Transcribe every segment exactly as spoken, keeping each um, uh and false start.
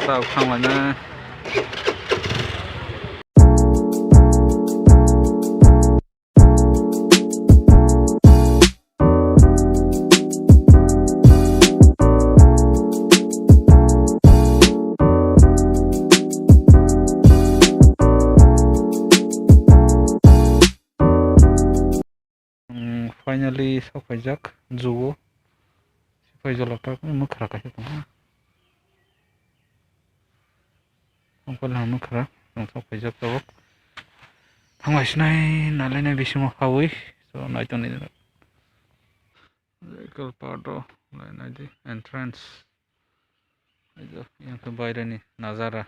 Tao thanglainai. Finally, sok phaijak, zoo o. Sipai jwla tak, mwkhra kaisa tongo. Tongkol ha mwkhra, tong sok phaijak tabuk. Thanglai sinai, nalainai bisingo hawi, so nai tongni. Legal part o, lai nai di, entrance. Yang khe baireni nazara.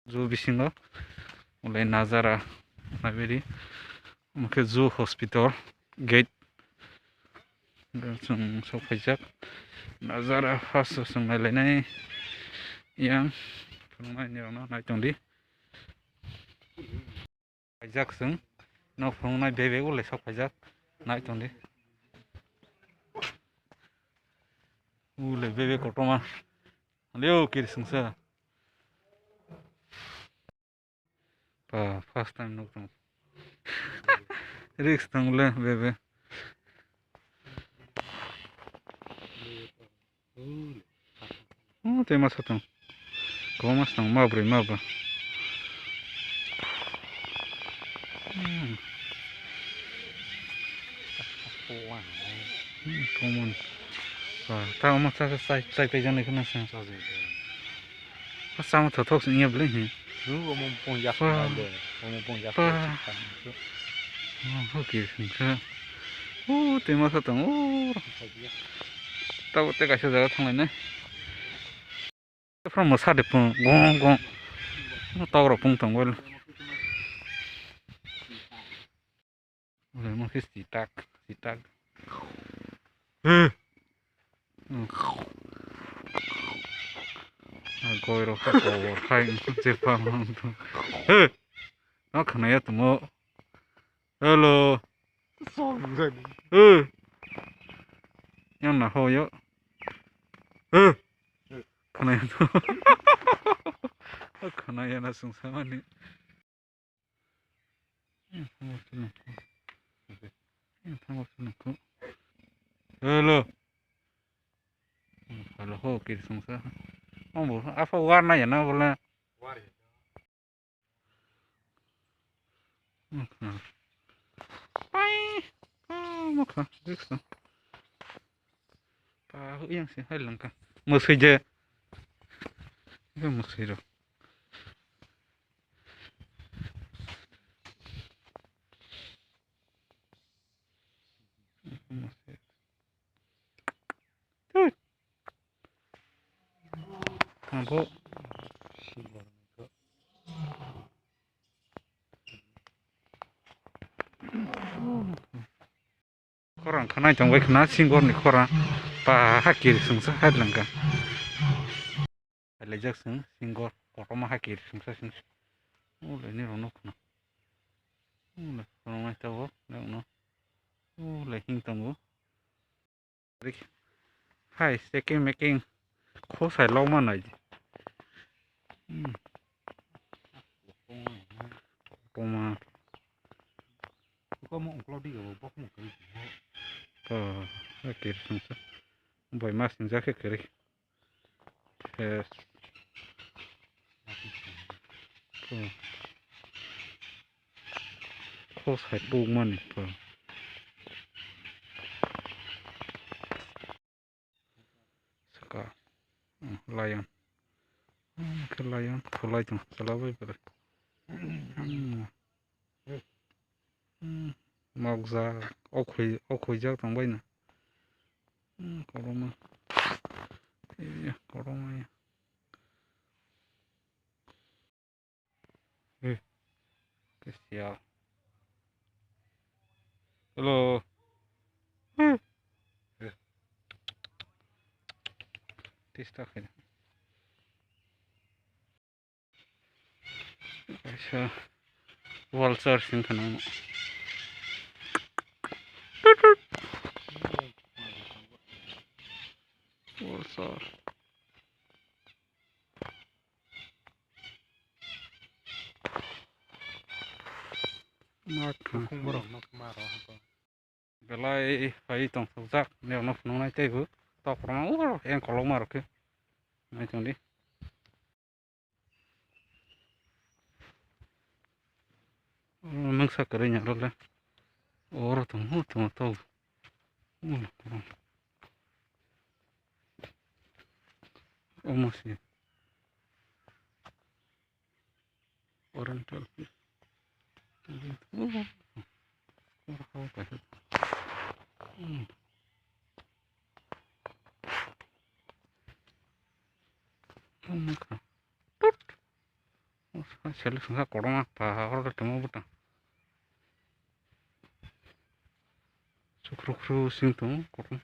Zoo bisingo ulai nazara naibidi. Omo khe zoo hospital gate. Chwng sok phaijak nazara first o chwng nailainai yang phwrwngnaini rokno nai tongdi. Phaijak chwng nok phwrwngnai bebek ulai sok phaijak nai tongdi. Ulai bebek kotorma. Leo kirsingsa. Pa, first time nuk tong. Risk tong le, bebe. Oh, tei masa tong. Kau mas tong, ma bri, ma ba. Hmm. Hmm, common. Ba, ta omo sa, sa, sa, sa, sa, jani kana sa. Sa, sa, ma thothok sing ya bli hi. Omo pong yak. Omo pong yak. Oh, okay, sing sa. Oh, tei masa tong. Oh. Tabo tei kaisa jaga thanglai nai. Phano mwsa de pung gong gong. Tok rok pung tong bol. Lemon khe sitak sitak. He. Goi rok kha kobor khai je pha. He. No khna ya tumo. Hello. Song jani. He. Yang na ho yo. He. Khna ya to. Khna ya na sung samani. Hello. Hello ho kirsungsa. Omo afa war na ya na bole. Pai. Ah, mokha. Riksa. Pa hu yang si hai langka. Musui je. Itu musui ro. Tut. Tangbo. Khorang khanai tongbai khna singor ni khorang pa hakir sungsa hai langka. Laijak sung singor kotorma hakir sungsa sung. Ulai ni rok nukna. Ulai rok nai tabuk nukno. Ulai hing tongo. Hai seking meking khosai lokma nai. Hmm. Kotorma. Kotorma ungklo di gabo bokmo kari. Oh, hakir sungsa. Bai mas singjak khe kwrwi. Yes. Khosai pukmani. Saka. Hmm, lion. Hmm, khe lion. Khulai tong. Chala bai belai. Hmm. Hmm, mokjak, okhoi, okhoijak tongbaino. Hmm, kotorma. Iya, kotorma ya. Eh, kesial. Hello. Eh. Tista khaina. Kaisa vulture sing khana. Tut, tut. Tor. Mat. Khung borok no kma ro hato. Belai phai tong thokjak, nirokno phunuknai teibo. Tok rwma uro eng kolokma rok khe. Nai tong di. Oro mungsa kwrwi ni aro le. Oro tong, hu tong, tong. Omo si. Oriental fish. Selu sungha kotorma pa horo tongma bwtang. Sukhru khru sing tongo kotorma.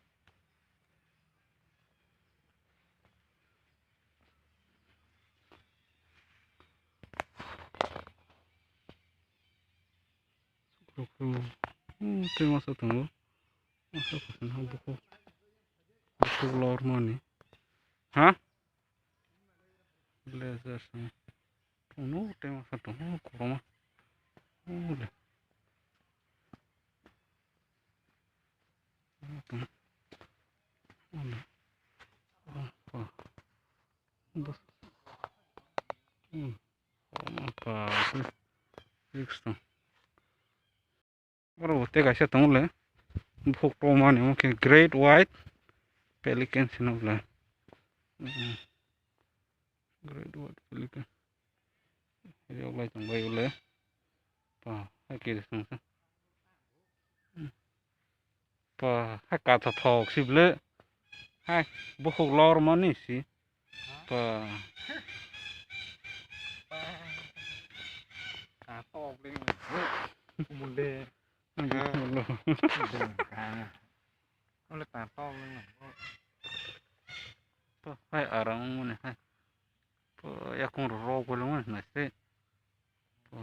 Sukhru khru. Hmm, tei masa tongo. Masa kuchuk ha bukhuk. Bukhuk lormani. Ha? Blazers ni. Tongo tei masa tongo kotorma. Ule. Tongo. Ule. Bus. Hmm. Kotorma pa. Risk tong. Oro bo tei kaisa tongo le. Bukhuk tongmani omo khe great white pelican se no le. Hmm. Great white pelican. Yok lai tong bai le. Pa, hai kiri sung sa. Hmm. Pa, hai katha thok sibole. Hai, bukhuk lormani si. Pa. Ka tok ling. Kumul de. Ang ka. Kumul de ka. Ole ka tok ling. Pa, hai arang mani hai. Pa, yakung rok bolong mani se. Pa.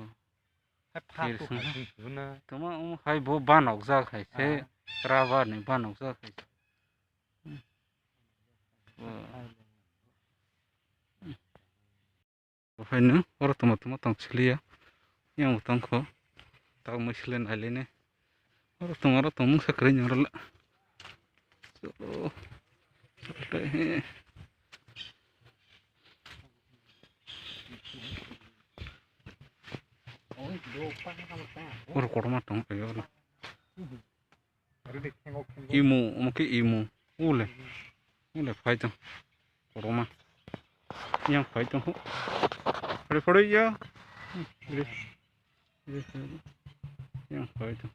Hai pha tu hai sung suna. Tuma um hai bo banok jak hai se. Ah. Rubber ni banok jak hai se. Bo haino oro tongma tongma tong siliya. Yang bo tongkho. Tak mui sile nailene. Oro tong, oro tong mungsa kwrwi ni oro le. Cholo. Oro kotorma tong oro. Imo, omo khe imo. Ule. Ule phai tong. Kotorma. Yang phai tong. Phai phai ya. Yang phai tong.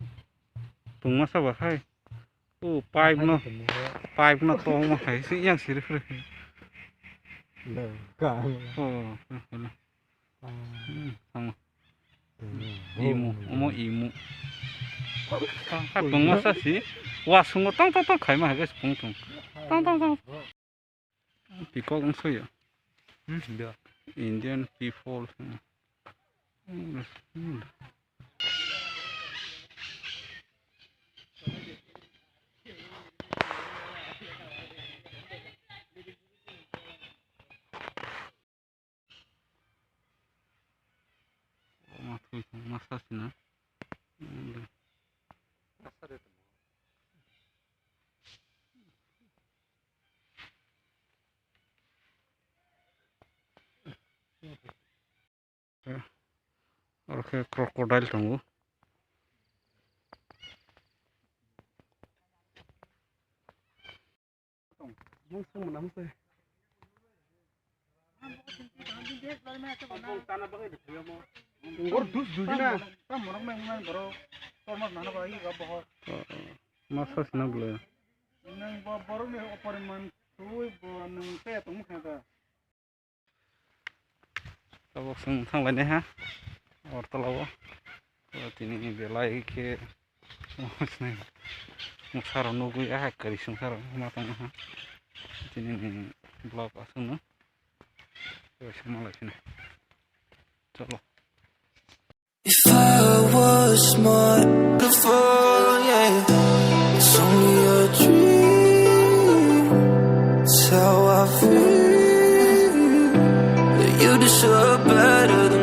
Tongma saba hai. O pipe no. Pipe no tongma hai. Si yang siri phai. Oh, oh, oh. Hmm, tamo. Imu, omo imu. Hai pungma sa si. Wa sungo tang tang tang khaima hai guys pung tung. Tang tang tang. Peacock ang soya. Hmm, India. Indian people. Hmm. Hmm. Masa sina. Oro khe crocodile tongo. Masa sina bwlai. Tabuk chwng thanglainai ha, Agartala o. O tini belai khe mungsa rok nugwi, ah, kwrwi sungsa rok ma tongma ha. Tini ni vlog aswkno. Tei se malai phino. Cholo. If I was smart before, yeah, it's only a dream. It's how You deserve better than